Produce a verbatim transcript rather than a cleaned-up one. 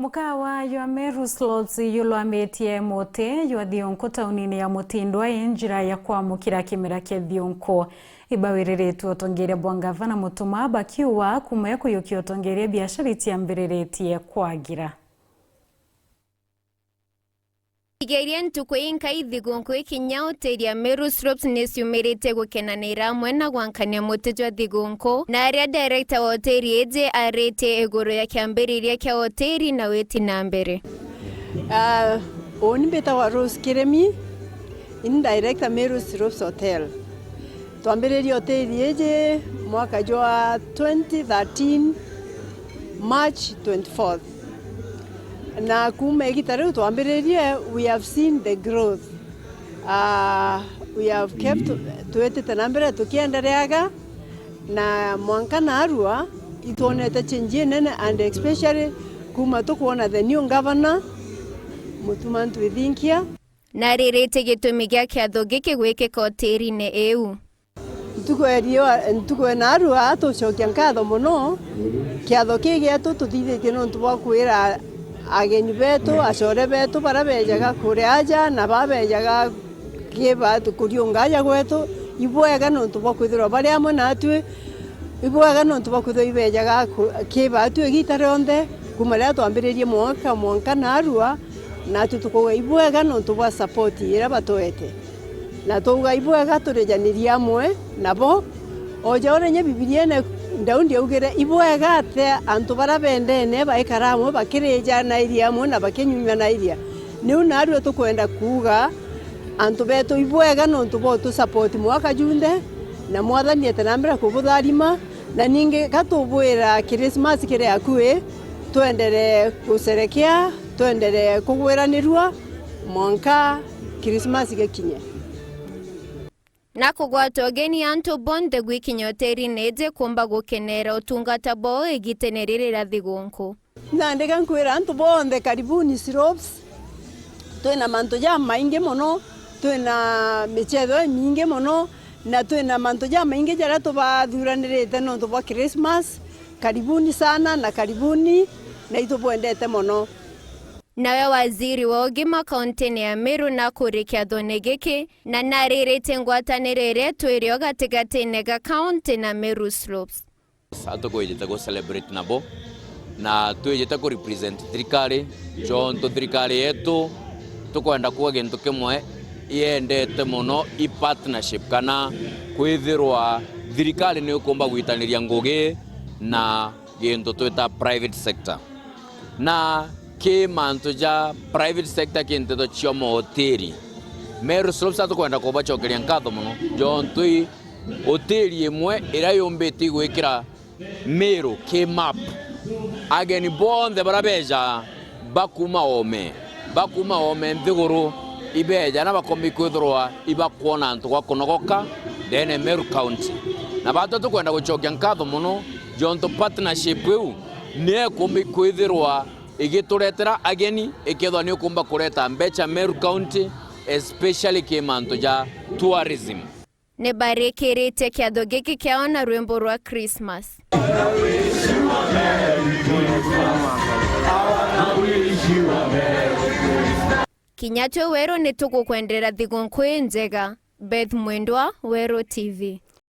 Mukawa jwa Meru Slopes julwamitie muti jwa thionku taunini ya Mutindwa i njira ya kwamukira kimera kia thionku. Ibawiriritue utongeria bwa ngavana Mutuma bakiuga kuuma ya kuyukia utongeria biashara itiambiriritie kwagira. Igeria ntuku inkai thigũkũ ikinya, hoteli ya Meru Slopes niciumirite gukenanira amwe na gwankania muti jwa thigũkũ, na aria director wa hoteli iji aritie iguru ya kiambiriria kia hoteli na witi na mbere. Ah, uuni mbitagwa Rose Kiremi, ini director Meru Slopes Hotel. Twambiririe hoteli iji mwaka jwa twenty thirteen, March twenty-fourth. Na kuuma igita riu twambiririe, we have seen the growth. Ah, we have kept, twitite na mbere tukiendereaga, na mwanka narua itwonete change inene, and especially kuuma tukwona the new governor, Mutuma Ntwithinkia. Na ririte gitumi gia kiatho giki gwikika hotelini iu. Ntuku ya riua, ntuku ya narua, tucokia nkatho mono. Kiatho kii gietu tuthithitie nontu bwa kwira ageni betu, acore betu, baria bejaga kuria aja, na baa bejaga ki baatu kuriunga aja gwetu, ibwega nontu bwa kwithirwa bari amwe naatui, ibwega nontu bwa kwithirwa ibejaga ku-, ki baatu igita rionthe, kuuma riria twambiririe mwaka, mwanka narua, naatui tukauga ibwega nontu bwa support iria batwete. Na twauga ibwega turijanirie amwe nabo. O ja uria inya Bibiriene Daudi augire, ibwega atia antu baria bendene baikara amwe bakirijana iria amwe na bakinyunyana iria. Niu narua tukwenda kuuga, antu betu ibwega nontu bwa utu support mwaka junthe, na Mwathani ete na mbere kubutharima, na ningi gatubwira Christmas kiri akui, twenderee gucerekea, twenderee kugwiranirua mwanka Christmas gikinye. Na kugwata ugeni antu bonthe gwikinya hotelini iji kumba gukenera utungata bwao igitene riri ria thigunku. Nandika nkwira antu bonthe, karibuni Slopes. Twina mantu jamaingi mono, twina michetho imingi mono, na twina mantu jamaingi jaria tubathuranirite nontu bwa Christmas. Karibuni sana na karibuni, na itubwendete mono. Nawe waziri wa ugima kauntini ya Meru nakurikia kiathone giki, na nariritie ngwataniro iria itwirio gatigatine ga kaunti na Meru Slopes. Sa tukwijite gu celebrate nabo, na twijite ku represent thirikari, jontu thirikari yetu tukwenda kuuga gintu kimwe, yendete mono i partnership, kana kwithirwa thirikari ni ikumba gwitaniria ngugi na gintu twita private sector. Na ki mantu ja private sector, ki nteto cia mahoteli, Meru Slopes tukwenda kubacokeria nkatho mono, jontu i hoteli imwe iria yumbite igwikira Meru ki map. Ageni bonthe baria beja bakuuma oome, bakuuma oome nthiguru ibeja, na bakombi kwithirwa ibakwona antu gwa kunogoka ndene Meru County. Na batwi tukwenda gucokia nkatho mono, jontu partnership iu ni ekumbi kwithirwa igituretera ageni, ikethwa ni ukumba kureta mbecha Meru County, especially ki mantu ja tourism. Ni barikiritie kiatho giki kiao na rwimbo rwa Christmas. Kinya twi Weru ni tugukwendera thigukuu injega. Beth Mwendwa, Weru T V.